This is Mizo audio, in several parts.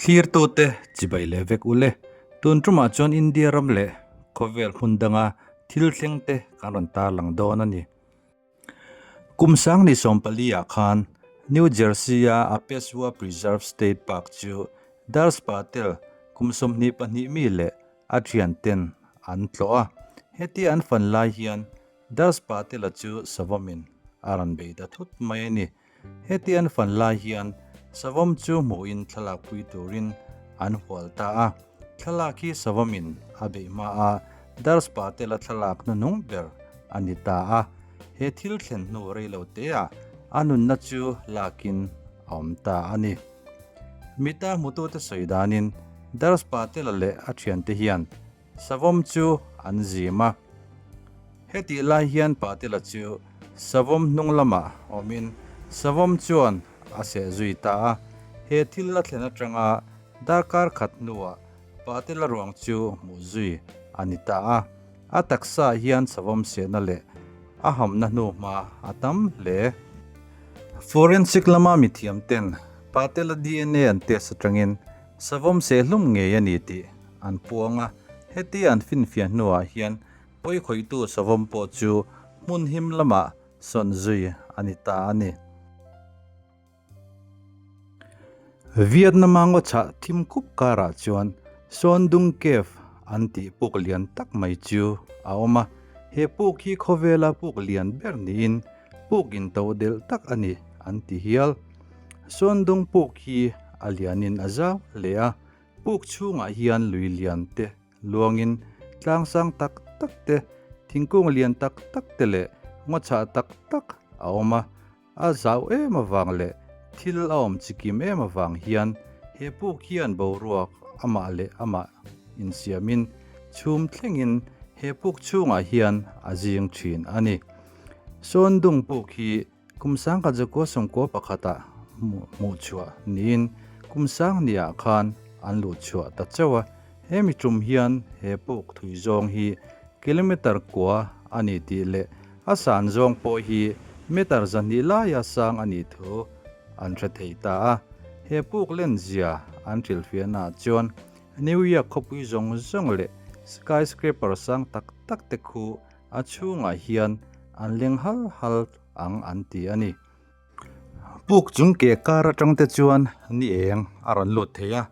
Thlirtute chibai leh vek ule. Tun tumah chuan India ram leh khawvel hmun danga thil thleng te kan rawn tarlang dawn a ni. Kum sang ni 14 ah khan New Jersey-a Apeswa Preserve State Park chu Darsh Patel kum 22 mi leh a thianten an tlawh a. Hetia an fan lai hian Darsh Patel-a chu savawmin a rawn bei ta thut mai a ni. Heti an fan lai hian savawm chu hmuhin thlalak pui turin an hual ta a, thlalak hi savawmin a beih hma a, Darsh Patel-a thlalak hnuhnung ber a ni ta a, he thil thlen hnu rei lo teah a nunna chu lakin a awm ta a ni. Mita hmutute sawi danin Darsh Patel-a leh a thiante hian Savawm chu an zim a. Hetih lai hian Patila chu savawm hnung lamah awmin savawm chuan a seh zui ta a. He thil a thlen atanga darkar khat hnuah Patila ruang chu hmuh zui a ni ta a. A taksa hian savawm sehna leh a hamna hnuhma a tam hle. Forensic lama mithiam ten Patila DNA an test atangin Savawm sehlum ngei a ni tih an puang a, hetia an finfiah hnuah hian pawi khawihtu savawm pawh chu hmun him lamah sawn zui a ni ta a ni. Vietnam-a ngaw chhah thim khup karah chuan Son Dung Cave an tih puk lian tak mai chu a awm a, he puk hi khawvela puk lian ber niin puk into delh tak a ni an ti hial. Son Dung puk hi a lianin a zau hle a, puk chhungah hian lui lian te luangin tlang sang tak tak te, thingkung lian tak tak te leh ngaw chhah tak tak a awm a. A zau em avang leh thil a awm chikim em avang hian he puk hian boruak amah leh amah insiamin chhum thlengin he puk chhungah hian a zing thin a ni. Son Dung puk hi Kum sangkhat zakua sawmkua pakhatah hmuh chhuah niin kum sang niah khan an luh chhuah ta chauh a, hemi tum hian he puk thui zawng hi kilometre kua a ni tih leh a san zawng pawh hi meter 200 laia sang a nih thu an hre thei ta a. He puk len zia an hrilhfiahnaah chuan New York khawpui zawng zawng leh skyscraper sang tak tak te khu A chhungah hian an leng hal hal ang an ti a ni. Puk chung ke kar atang te chuan ni eng a rawn lut thei a,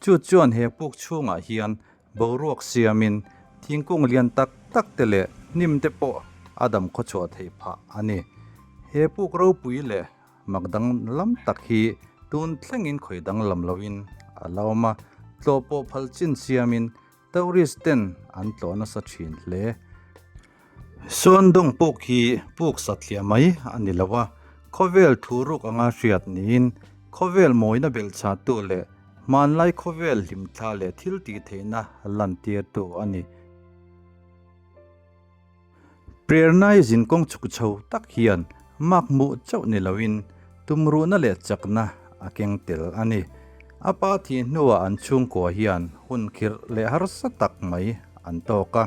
chu chuan he puk chhungah hian boruak siamin thingkung lian tak tak te leh hnim te pawh a dam khawchhuah theih phah a ni. He puk ropui leh mak danglam tak hi tun thlengin khawi danglam loin a la awm a, tlawh pawh phal chin siamin Tourist ten an tlawh nasa thin hle. Suandung puk hi puk satliah mai a ni lo a, khawvel thu ruk anga hriat niin khawvel mawina belhchhahtu leh hmanlai khawvel hlimthla leh thil tih theihna lantirtu a ni. Prernai zinkawng chhuk chho tak hian mak hmuh chauh ni loin tumruhna leh chakna a keng tel a ni. A pa thih hnuah an chhungkua hian hun khirh leh harsa tak mai an tawk a,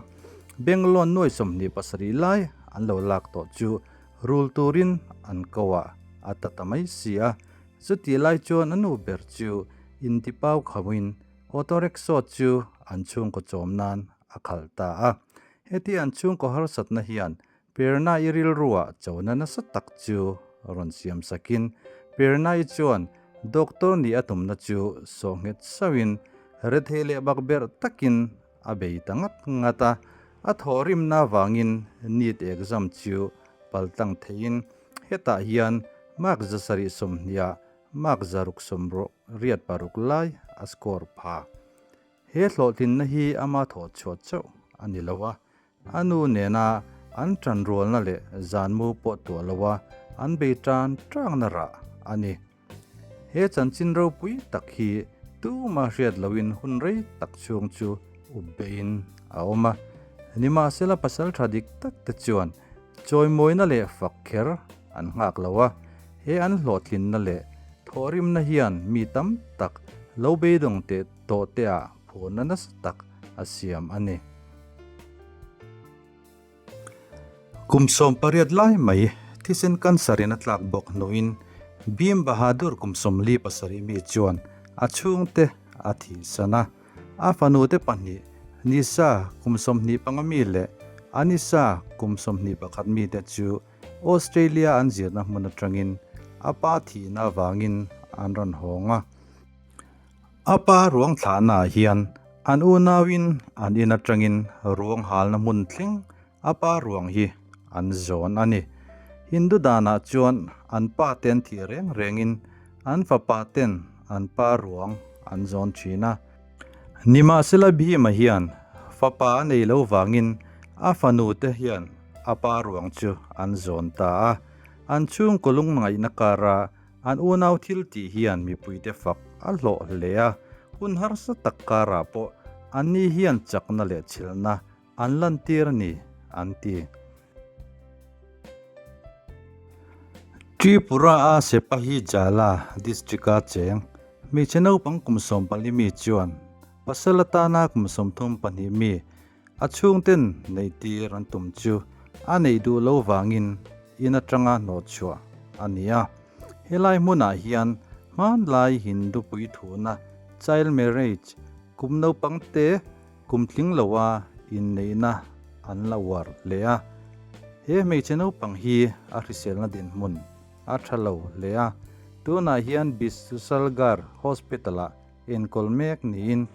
Benglawn nuai 27 lai an lo lak tawh chu rul turin an ko ah a ta ta mai si a. Chutih lai chuan a nu ber chu intipau khauhin auto rickshaw chu an chhungkaw chawm nan a khalh ta a. Heti an chhungkaw harsatna hian Pirna-i rilruah chona nasa tak chu rawn siam sakin Pirna-i chuan doctor nih a tumna chu sawh nghet sauhin rethei leh bakberh takin a bei ta ngat ngat a. A thawhrimna avangin NEET exam chu paltlang theiin hetah hian mark 720ah mark 686 lai a score pha. He hlawhtlinna hi ama thawh chhuah chauh a ni lo a, a nu nena an tanrualna leh zanmu pawh tuah lo a an bei tan tangna rah a ni. He chanchin ropui tak hi tuma hriat loin hun rei tak chhung chu up beiin a awm a, nimahsela pasal tha dik tak te chuan chawimawina leh fak kher an nghak lo a, he an hlawhtlinna leh thawhrimna hian mi tam tak lo beidawng teh tawh te ah phurna nasa tak a siam a ni. Kum 18 lai mai thisen cancer in a tlak bawk hnuin Bhim Bahadur kum 47 mi chuan a chhungte a thihsan a. A fanute pahnih, Nisa kum 25 mi leh Anisa kum 21 mite chu Australia an zirna hmun atangin a pa thihna avangin an rawn hawng a. A pa ruang thlahnaah hian an unauin an in atangin ruang halna hmun thleng a pa ruang hi an zawn a ni. Hindu danah chuan an pa ten thih reng rengin an fapa ten an pa ruang an zawn thin a. Nimahsela Bhima hian fapa a nei lo vangin a fanu te hian a pa ruang chu an zawn ta a. An chhungkaw lungngaihna kara an unau thil tih hian mipuite fak a hlawh hle a. Hun harsa tak karah pawh anni hian chakna leh chhilhna an lantir a ni, an ti. Tripura-a Sepahi Jala district-a cheng hmeichhe naupang kum 14 mi chuan pasal atana kum 32 mi a chhungten neihtir an tum chu a neih duh lo vangin in atanga hnawhchhuah a ni a. Helai hmunah hian hmanlai Hindu puithuna child marriage kum naupangte Kum tling loa inneihna an la uar hle a, he hmeichhe naupang hi a hriselna dinhmun a tha lo hle a, tunah hian Bishalgarh Hospital-ah enkawl mek niin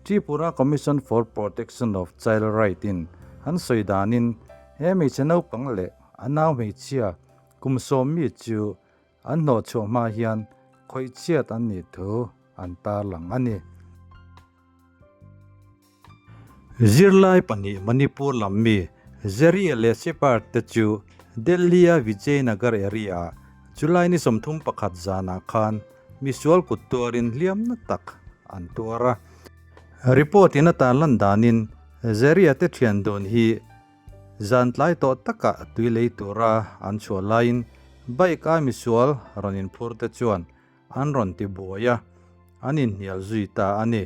Tripura Commission for Protection of Child Right-in an sawi danin he hmeichhe naupang leh a nau hmeichhia kum 10 mi chu An hnawhchhuah hma hian khawih chhiat an nih thu an tarlang a ni. Zirlai pahnih Manipur lam mi Zeria leh Shepard te chu Delhi-a Vijaynagar area-ah July ni 31 zanah khan misual kut tuarin hliamna tak an tuar a. Report in a tarlan danin Zeria te thian dun hi Zan tlai tawh takah tui lei tura an chhuah laiin bike a misual rawn inphur te chuan an rawn ti buai a, an inhnial zui ta a ni.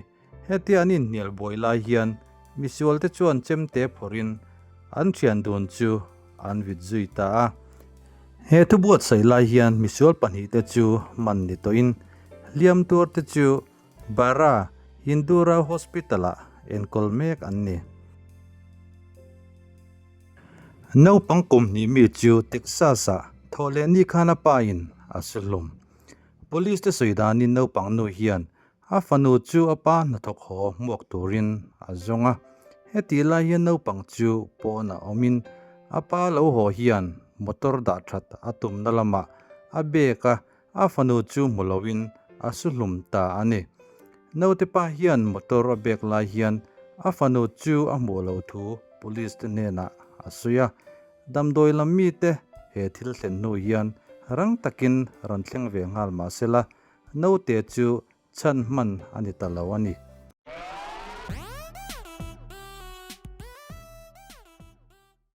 Hetia an inhnial buai lai hian misual te chuan chemte phawrhin an thian dun chu an vit zui ta a. He thu buatsaih lai hian misual pahnih te chu man ni tawhin hliam tuar te chu Bara Hindurao Hospital-ah enkawl mek an ni. Naupang kum hnih mi chu Texas-ah thawh leh ni khan a pa in a su hlum. Police te sawi danin naupang nu hian a fanu chu a pa hnathawk haw hmuak turin a zawng a. Hetih lai hian naupang chu pawnah awmin a pa lo haw hian motor dah that a tumna lamah a bag a A fanu chu hmu loin a su hlum ta a ni. Naute pa hian motor a bek lai hian a fanu chu a hmuh lo thu police te hnenah a sawi a. Damdawi lam mite he thil thlen hnu hian rang takin rawn thleng ve nghal mah sela, naute chu chhan hman a ni ta lo a ni.